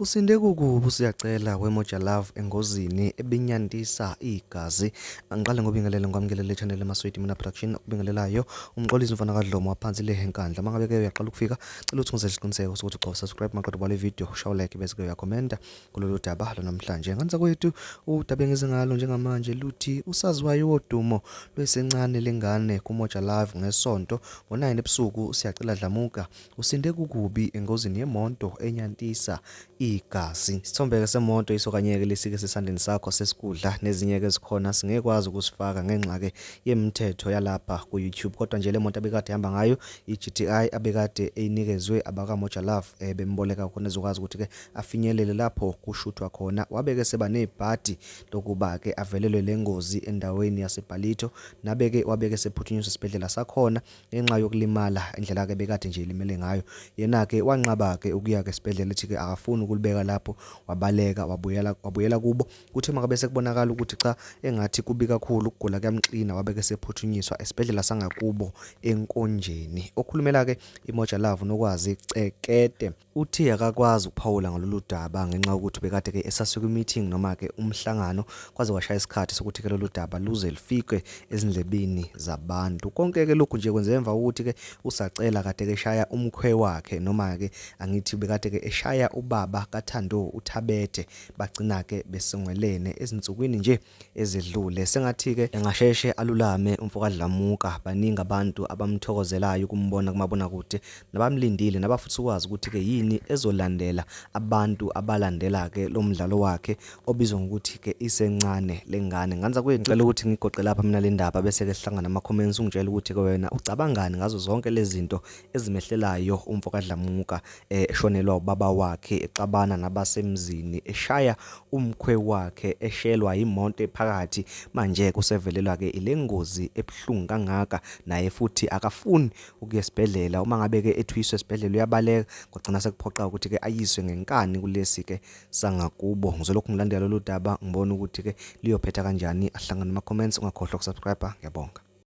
Usinde kukubi uSiyacela weMoja Love engozini ebinyantisa igazi. Angiqale ngobingelele ngikwamukele channel eMaswidi Mina Production okubingelelayo umxolisi mfana kaDlomo waphansi le eNkandla. Mangabe ke uyaqala ukufika cela ukuthi ungizele isiqiniseko sokuthi ucofa subscribe maqeda ubale video ushaw like bese ke uyakhomenta kulolu daba lwanamhlanje. Nganza kwethu udaba engize ngalo njengamanje luthi usaziwayo wodumo lwesencane lengane kuMoja Love ngesonto ngo-9 ebusuku uSiyacela Dlamuka Usinde kukubi engozini yemonto enyantisa igazi. Isithombe-ke semonto yiso kanye-ke lesi-ke sesandleni sakho sesikudla nezinye-ke ezikhona singekwazi ukusifaka ngenxa-ke yemithetho yalapha ku-YouTube. Kodwa nje le moto abekade ehamba ngayo i-GTI abekade eyinikezwe abakaMoja Love eh, bemboleka khona ezokwazi ukuthi-ke afinyelele lapho kushuthwa khona. Wabe-ke seba nebhadi lokuba-ke avelelwe le ngozi endaweni yaseBallito nabe-ke wabe-ke sephuthunyiswa esibhedlela sakhona ngenxa yokulimala indlela-ke bekade nje elimele ngayo. Yena-ke wanqaba-ke ukuya-ke esibhedlela ethi-ke akafuni ukulibeka lapho, wabaleka wabuyela wabuyela kubo. Kuthe makabe sekubonakala ukuthi cha engathi kubi kakhulu ukugula kuyamxina wabe-ke sephuthunyiswa esibhedlela sangakubo eNkonjeni. Okhulumela-ke iMoja Love uNokwazi Cekete Uthi akakwazi ukuphawula ngalolu daba ngenxa yokuthi ubekade ke esasukwi-meeting noma ke umhlangano kwaze kwashaya isikhathi sokuthi ke lolu daba luze lufike ezindlebeni zabantu. Konke ke lokhu nje kwenzeka emva kokuthi ke uSacela kade ke eshaya umkhwe wakhe noma ke angithi ubekade ke eshaya ubaba kaThando uThabethe bagcina ke besongelene ezinsukwini nje ezedlule. Sengathi-ke engasheshe alulame umfokaDlamuka, baningi abantu abamthokozelayo ukumbona kumabonakude nabamlindile nabafuthi ukwazi ukuthi-ke yini ezolandela abantu abalandela-ke lo mdlalo wakhe obizwa ngokuthi-ke Isencane Lengane. Ngane zakwethu ngicela ukuthi ngigoqe lapha mina le ndaba bese-ke sihlangana ama-comments ungitshele ukuthi-ke wena ucabangani ngazo zonke lezi zinto ezimehlelayo umfokaDlamuka eshonelwa ubaba wakhe exabana nabasemzini eshaya umkhwe wakhe eshelwa yimonto ephakathi manje kusevelelwa ke ilengozi ebuhlungu kangaka naye futhi akafuni ukuya esibhedlela uma ngabe ke ethuyiswe esibhedlela uyabaleka kwagcina sekuphoqa ukuthi ke ayiswe ngenkani kulesi ke sangakubo ngizolokhu ngilandela lolu daba ngibona ukuthi ke liyophetha kanjani ahlangana ama comments ungakhohlwa ukusubscribe ngiyabonga.